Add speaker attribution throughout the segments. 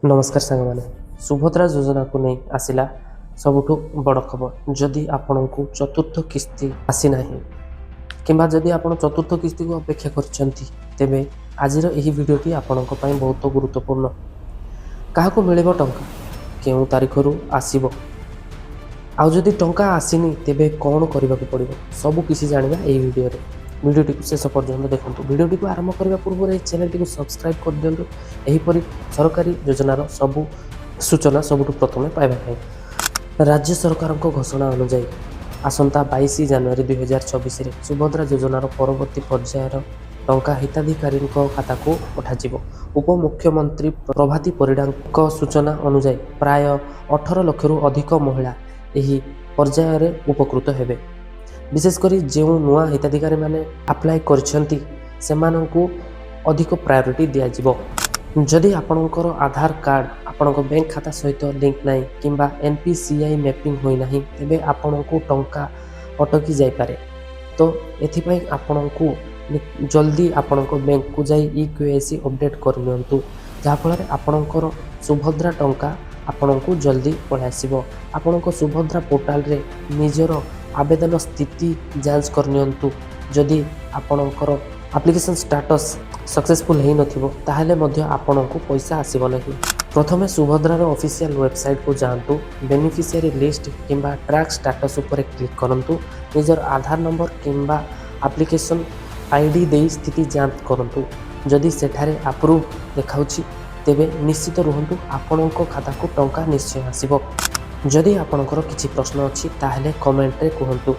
Speaker 1: ନମସ୍କାର ସାଙ୍ଗମାନେ, ସୁଭଦ୍ରା ଯୋଜନାକୁ ନେଇ ଆସିଲା ସବୁଠୁ ବଡ଼ ଖବର। ଯଦି ଆପଣଙ୍କୁ ଚତୁର୍ଥ କିସ୍ତି ଆସିନାହିଁ କିମ୍ବା ଯଦି ଆପଣ ଚତୁର୍ଥ କିସ୍ତିକୁ ଅପେକ୍ଷା କରିଛନ୍ତି, ତେବେ ଆଜିର ଏହି ଭିଡ଼ିଓଟି ଆପଣଙ୍କ ପାଇଁ ବହୁତ ଗୁରୁତ୍ୱପୂର୍ଣ୍ଣ। କାହାକୁ ମିଳିବ ଟଙ୍କା, କେଉଁ ତାରିଖରୁ ଆସିବ, ଆଉ ଯଦି ଟଙ୍କା ଆସିନି ତେବେ କ'ଣ କରିବାକୁ ପଡ଼ିବ, ସବୁ କିଛି ଜାଣିବା ଏହି ଭିଡ଼ିଓରେ। ଭିଡ଼ିଓଟିକୁ ଶେଷ ପର୍ଯ୍ୟନ୍ତ ଦେଖନ୍ତୁ। ଭିଡ଼ିଓଟିକୁ ଆରମ୍ଭ କରିବା ପୂର୍ବରୁ ଏହି ଚ୍ୟାନେଲଟିକୁ ସବସ୍କ୍ରାଇବ୍ କରିଦିଅନ୍ତୁ, ଏହିପରି ସରକାରୀ ଯୋଜନାର ସବୁ ସୂଚନା ସବୁଠୁ ପ୍ରଥମେ ପାଇବା ପାଇଁ। ରାଜ୍ୟ ସରକାରଙ୍କ ଘୋଷଣା ଅନୁଯାୟୀ ଆସନ୍ତା 22 ଜାନୁଆରୀ 2026ରେ ସୁଭଦ୍ରା ଯୋଜନାର ପରବର୍ତ୍ତୀ ପର୍ଯ୍ୟାୟର ଟଙ୍କା ହିତାଧିକାରୀଙ୍କ ଖାତାକୁ ପଠାଯିବ। ଉପମୁଖ୍ୟମନ୍ତ୍ରୀ ପ୍ରଭାତୀ ପରିଡ଼ାଙ୍କ ସୂଚନା ଅନୁଯାୟୀ ପ୍ରାୟ 18 ଲକ୍ଷରୁ ଅଧିକ ମହିଳା ଏହି ପର୍ଯ୍ୟାୟରେ ଉପକୃତ ହେବେ। ବିଶେଷ କରି ଯେଉଁ ନୂଆ ହିତାଧିକାରୀମାନେ ଆପ୍ଲାଏ କରିଛନ୍ତି, ସେମାନଙ୍କୁ ଅଧିକ ପ୍ରାୟୋରିଟି ଦିଆଯିବ। ଯଦି ଆପଣଙ୍କର ଆଧାର କାର୍ଡ଼ ଆପଣଙ୍କ ବ୍ୟାଙ୍କ ଖାତା ସହିତ ଲିଙ୍କ ନାହିଁ କିମ୍ବା N P C I mapping ହୋଇନାହିଁ, ତେବେ ଆପଣଙ୍କୁ ଟଙ୍କା ଅଟକି ଯାଇପାରେ। ତ ଏଥିପାଇଁ ଆପଣଙ୍କୁ ଜଲ୍ଦି ଆପଣଙ୍କ ବ୍ୟାଙ୍କକୁ ଯାଇ ଇ କେୱାଇସି ଅପଡ଼େଟ୍ କରିନିଅନ୍ତୁ, ଯାହାଫଳରେ ଆପଣଙ୍କର ସୁଭଦ୍ରା ଟଙ୍କା ଆପଣଙ୍କୁ ଜଲ୍ଦି ପଳାଇ ଆସିବ। ଆପଣଙ୍କ ସୁଭଦ୍ରା ପୋର୍ଟାଲରେ ନିଜର ଆବେଦନ ସ୍ଥିତି ଯାଞ୍ଚ କରିନିଅନ୍ତୁ। ଯଦି ଆପଣଙ୍କର ଆପ୍ଲିକେସନ୍ ଷ୍ଟାଟସ୍ ସକ୍ସେସଫୁଲ୍ ହେଇନଥିବ, ତାହେଲେ ମଧ୍ୟ ଆପଣଙ୍କୁ ପଇସା ଆସିବ ନାହିଁ। ପ୍ରଥମେ ସୁଭଦ୍ରାର ଅଫିସିଆଲ ୱେବସାଇଟ୍କୁ ଯାଆନ୍ତୁ। ବେନିଫିସିଆରୀ ଲିଷ୍ଟ କିମ୍ବା ଟ୍ରାକ୍ ଷ୍ଟାଟସ୍ ଉପରେ କ୍ଲିକ୍ କରନ୍ତୁ। ନିଜର ଆଧାର ନମ୍ବର କିମ୍ବା ଆପ୍ଲିକେସନ୍ ଆଇଡି ଦେଇ ସ୍ଥିତି ଯାଞ୍ଚ କରନ୍ତୁ। ଯଦି ସେଠାରେ ଆପ୍ରୁଭ୍ ଦେଖାଉଛି, ତେବେ ନିଶ୍ଚିତ ରୁହନ୍ତୁ, ଆପଣଙ୍କ ଖାତାକୁ ଟଙ୍କା ନିଶ୍ଚୟ ଆସିବ। ଯଦି ଆପଣଙ୍କର କିଛି ପ୍ରଶ୍ନ ଅଛି, ତାହେଲେ କମେଣ୍ଟରେ କୁହନ୍ତୁ।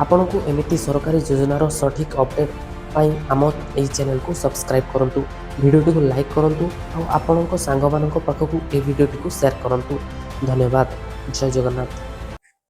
Speaker 1: ଆପଣଙ୍କୁ ଏମିତି ସରକାରୀ ଯୋଜନାର ସଠିକ୍ ଅପଡ଼େଟ୍ ପାଇଁ ଆମ ଏହି ଚ୍ୟାନେଲକୁ ସବସ୍କ୍ରାଇବ୍ କରନ୍ତୁ, ଭିଡ଼ିଓଟିକୁ ଲାଇକ୍ କରନ୍ତୁ ଆଉ ଆପଣଙ୍କ ସାଙ୍ଗମାନଙ୍କ ପାଖକୁ ଏହି ଭିଡ଼ିଓଟିକୁ ସେୟାର କରନ୍ତୁ। ଧନ୍ୟବାଦ। ଜୟ ଜଗନ୍ନାଥ।